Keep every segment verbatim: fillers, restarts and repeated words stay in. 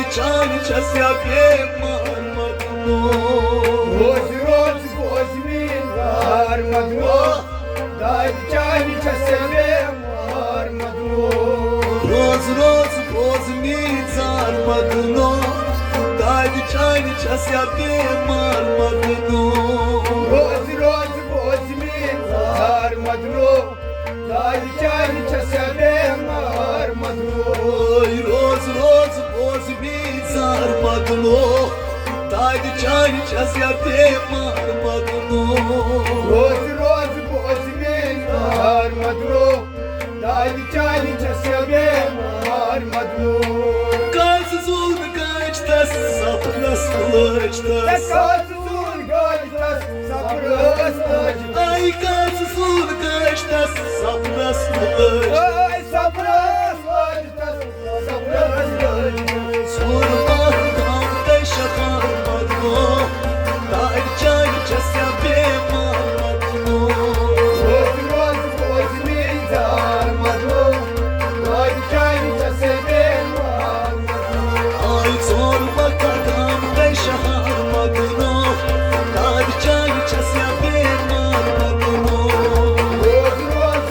چانہِ چھَس یا بیمار مجنون۔ روز روز بوز میٲنۍ زار مجنون۔ دادِ چانہِ چھَس یا بیمار مجنون۔ روز روز بوز میٲنۍ زار مجنون۔ دادِ چانہِ چھَس یا بیمار مجنون۔ روز روز بوز میٲنۍ زار مجنون۔ دادِ چانہِ چھَس یا بیمار مجنون۔ روز روز بوز میٲنۍ زار مجنون۔ دادِ چانہِ چھَس یا بیمار مجنون۔ روز روز بوز میٲنۍ زار مجنون۔ دادِ چانہِ چھَس یا بیمار مجنون۔ کٲنٛسہِ زوٗن کٲنٛسہِ تَس سفرَس لٲج تَس۔ کٲنٛسہِ زوٗن کٲنٛسہِ تَس سفرَس لٲج۔ آے کٲنٛسہِ زوٗن کٲنٛسہِ تَس سفرَس لٲج۔ آے سفرَس لٲج تَس۔ ژور ماہ گام تہٕ شہر مدنو، دادِ چانہِ چھَس یا بیمار مدنو۔ روز روز بوز میٲنۍ زار مدنو، دادِ چانہِ چھَس یا بیمار مدنو۔ آے ژور ماہ گام تہٕ شہر مدنو، دادِ چانہِ چھَس یا بیمار مدنو۔ روز روز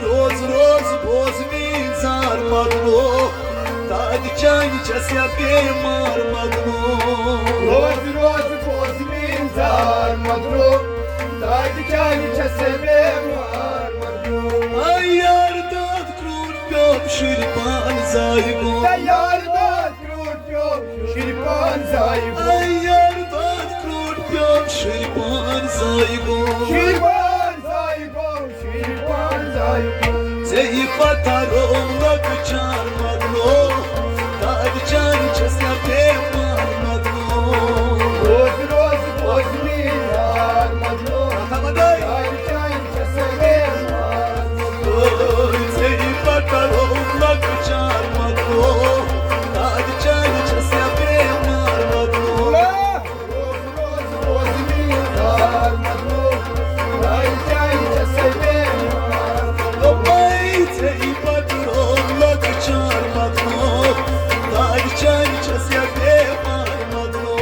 روز روز بوز میٲنۍ زار مدنو، دادِ چانہِ چھَس یا بیمار مدنو۔ روز روز بوز میٲنۍ زار مدنو، دادِ چانہِ چھَس یا بیمار مدنو۔ آے یار داد کرٛوٗٹھ پیوٚم شُرۍ پان زایہِ گوٚو۔ آے یار داد کرٛوٗٹھ پیوٚم شُرۍ پان زایہِ گوٚو۔ آے یار داد کرٛوٗٹھ پیوٚم شُرۍ پان زایہِ گوٚو۔ شُرۍ پان زایہِ گوٚو۔ ژےٚ یہِ پتہ روم لۄکچار مدنو، دادِ چانہِ چھَس یا بیمار مدنو۔ روز روز بوز میٲنۍ زار مدنو، دادِ چانہِ چھَس یا بیمار مدنو۔ ژےٚ یہِ پتہ روم لۄکچار مدنو، دادِ چانہِ چھَس یا بیمار مدنو۔ روز روز بوز میٲنۍ زار مدنو، دادِ چانہِ چھَس یا بیمار مدنو۔ دوٚپمَے ژےٚ یہِ پتہٕ روم لۄکچار مدنو، دادِ چانہِ چھَس یا بیمار مدنو۔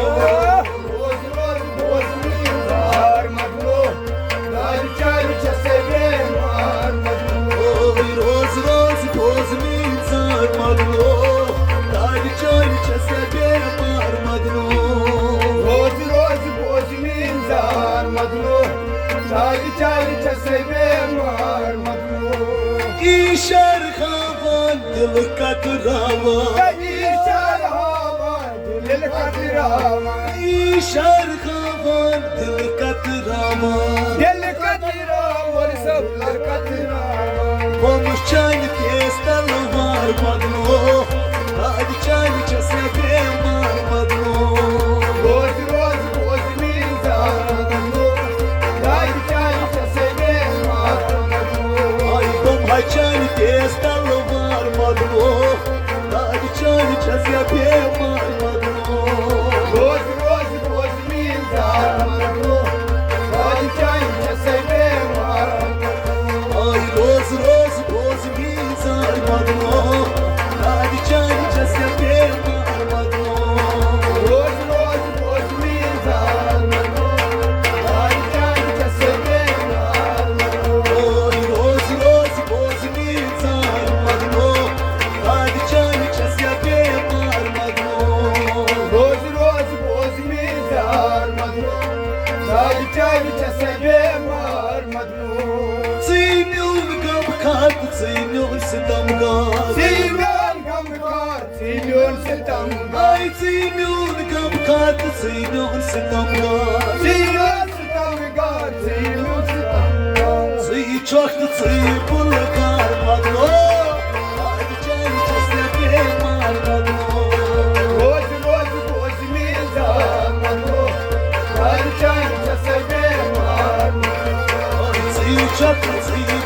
روز روز بوز میٲنۍ زار مدنو، دادِ چانہِ چھَس یا بیمار مدنو۔ روز روز بوز میٲنۍ زار مدنو، دادِ چانہِ چھَس یا بیمار مدنو۔ روز روز بوز میٲنۍ زار مدنو، دادِ چانہِ چھَس یا بیمار مدنو۔ ایشار ہاوان دِل کتراوان۔ ایشار ہاوان دِل کتراوان۔ ایشار ہاوان دِل کتراوان۔ دِل کتراوان، دِل کتراوان۔ بۄمہٕ چانہِ تیز تلوار مدنو، دادِ چانہِ چھَس یا بیمار مدنو۔ روز روز بوز میٲنۍ زار مدنو، دادِ چانہِ چھَس یا بیمار مدنو۔ آے بۄمہٕ چانہِ تیز تلوار مدنو، دادِ چانہِ چھَس یا بیمار مدنو۔ روز روز بوز میٲنۍ زار مدنو، دادِ چانہِ چھَس یا بیمار مدنو۔ آے روز روز بوز میٲنۍ زار مدنو، دادِ چانہِ چھَس یا بیمار مدنو۔ روز روز بوز میٲنۍ زار مدنو، دادِ چانہِ چھَس یا بیمار مدنو۔ آے روز روز بوز میٲنۍ زار مدنو، دادِ چانہِ چھَس یا بیمار مدنو۔ روز روز بوز میٲنۍ زار مدنو، دادِ چانہِ چھَس یا بیمار مدنو۔ ژٕے میون غمخوار تہٕ ژٕے میون ستمگار۔ ژٕے میون غمخوار، ژٕے میون ستمگار۔ آے ژٕے میون غمخوار تہٕ ژٕے میون ستمگار۔ ژٕے میون ستمگار، ژٕے میون ستمگار۔ ژٕے چھۄکھ تہٕ ژٕے پُلہٕ گار مدنو، دادِ چانہِ چھَس یا بیمار مدنو۔ روز روز بوز میٲنۍ زار مدنو، دادِ چانہِ چھَس یا بیمار مدنو۔ ژٕے چھۄکھ تہٕ ژٕے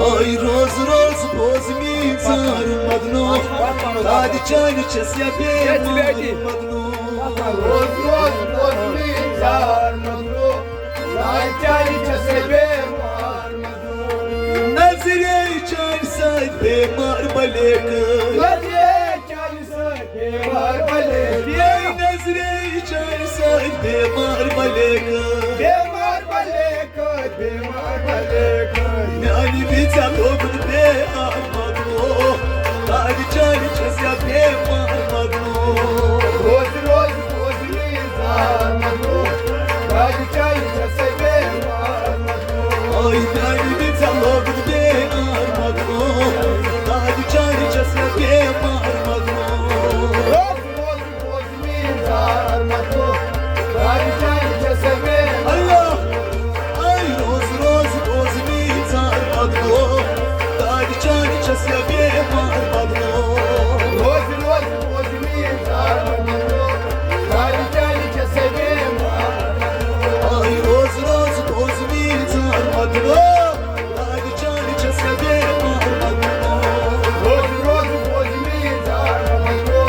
آے روز روز بوز میٖنۍ زار مگنو، دادِ چانہِ چھَس یا بیمار مگنو۔ روز روز بوز میٖنۍ زار مگنو، دادِ چانہِ چھَس یا بیمار مگنو۔ نظرے چانہِ سۭتۍ بیمار بلیکہٕ۔ نظرے چانہِ سۭتۍ بیمار بلیکہٕ۔ نظرے چانہِ سۭتۍ بیمار بلیکہٕ۔ بیمار بلیکہٕ، بیمار بلیکہٕ۔ میانہِ وِزِ لوگُن بیمار مگنو، دادِ چانہِ چھَس یا بیمار مگنو۔ روز روز بوز میٖنۍ زار مگنو، دادِ چانہِ چھَس یا بیمار مگنو۔ آے میانہِ وِزِ لوگُن بیمار مگنو، دادِ چانہِ چھَس یا بیمار مگنو۔ روز روز بوز میٖنۍ زار مگنو، دادِ چانہِ چھَس یا بیمار۔ اللہ! آے روز روز بوز میٖنۍ زار مگنو، دادِ چانہِ چھَس یا بیمار مگنو۔ روز روز بوز میٖنۍ زار مگنو، دادِ چانہِ چھَس یا بیمار۔ آے روز روز بوز میٖنۍ زار مگنو، دادِ چانہِ چھَس یا بیمار مگنو۔ روز روز بوز میٖنۍ زار مگنو،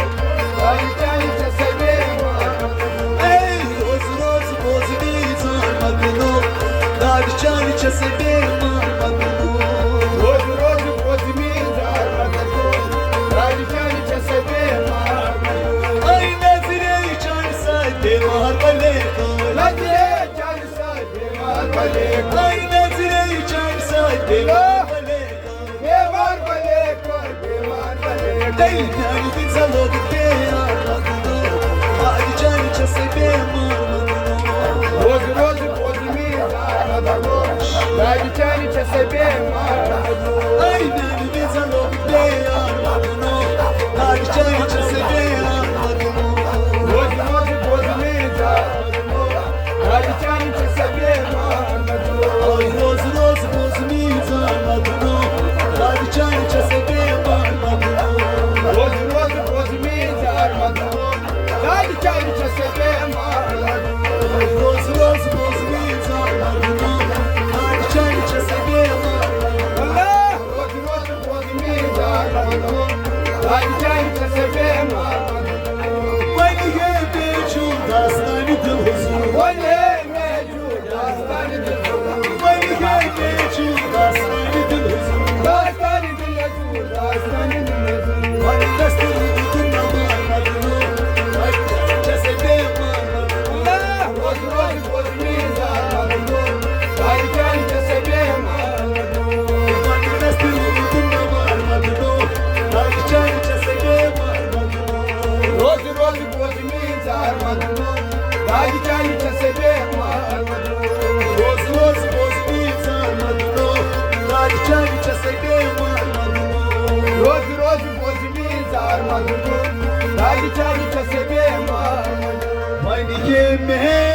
دادِ چانہِ چھَس یا بیمار مگنو۔ اے روز روز بوز میٖنۍ زار مگنو، دادِ چانہِ چھَس یا بیمار مگنو۔ روز روز بوز میٖنۍ زار مگنو، دادِ چانہِ چھَس یا بیمار مگنو۔ اے نظرے چانہِ سۭتۍ بیمار بلیکہٕ۔ نظرے چانہِ سۭتۍ بیمار بلیکہٕ۔ اے نظرے چانہِ سۭتۍ بیمار بلیکہٕ۔ بیمار بلیکہٕ، بیمار بلیکہٕ۔ تیٚلہِ میانہِ وِزِ لوگُن بیمار مگنو، دادِ چانہِ چھَس یا بیمار مگنو۔ روز روز بوز میٖنۍ زار مگنو، دادِ چانہِ چھَس یا بیمار مگنو۔ اے میانہِ وِزِ لوگُن بیمار مگنو، دادِ چانہِ چھَس یا بیمار مگنو۔ روز روز بوز میٖنۍ زار مگنو، دادِ چانہِ چھَس یا بیمار مگنو۔ آے روز روز بوز میٖنۍ زار مگنو، دادِ چانہِ چھَس یا بیمار مگنو۔ روز روز بوز میٖنۍ زار مگنو، دادِ چانہِ چھَس یا بیمار مگنو۔ روز روز بوز میٖنۍ زار مگنو، دادِ چانہِ چھَس یا بیمار مگنو۔ اللہ! روز روز بوز میٖنۍ زار مگنو، دادِ چانہِ چھَس یا بیمار مگنو۔ وۄنۍ ہے بیٚیہِ چھُ داستانِ دِل حضوٗر۔ وۄنۍ ہے مےٚ چھُ داستانِ دِل حضوٗر۔ وۄنۍ ہے مےٚ چھُ داستانِ دِل حضوٗر۔ داستانِ دِل حضوٗر، داستانِ دِل حضوٗر۔ وۄنۍ گژھِ تہِ روٗدُن نمار مگنو، وۄنۍ چھَس ہے بیمار مگنو۔ اللہ! روز روز بوز میٖنۍ زار مگنو، دادِ چانہِ چھَس یا بیمار مگنو۔ وۄنۍ گژھِ تہِ روٗدُن نمار مگنو، دادِ چانہِ چھَس یا بیمار مگنو۔ روز روز بوز میٖنۍ زار مگنو، دادِ چانہِ چھَس یا بیمار مگنو۔ روز روز بوز میٖنۍ زار مگنو، دادِ چانہِ چھَس یا بیمار مگنو۔ روز روز بوز میٖنۍ زار مگنو، دادِ چانہِ چھَس یا بیمار مگنو۔ وۄنۍ ییٚمہِ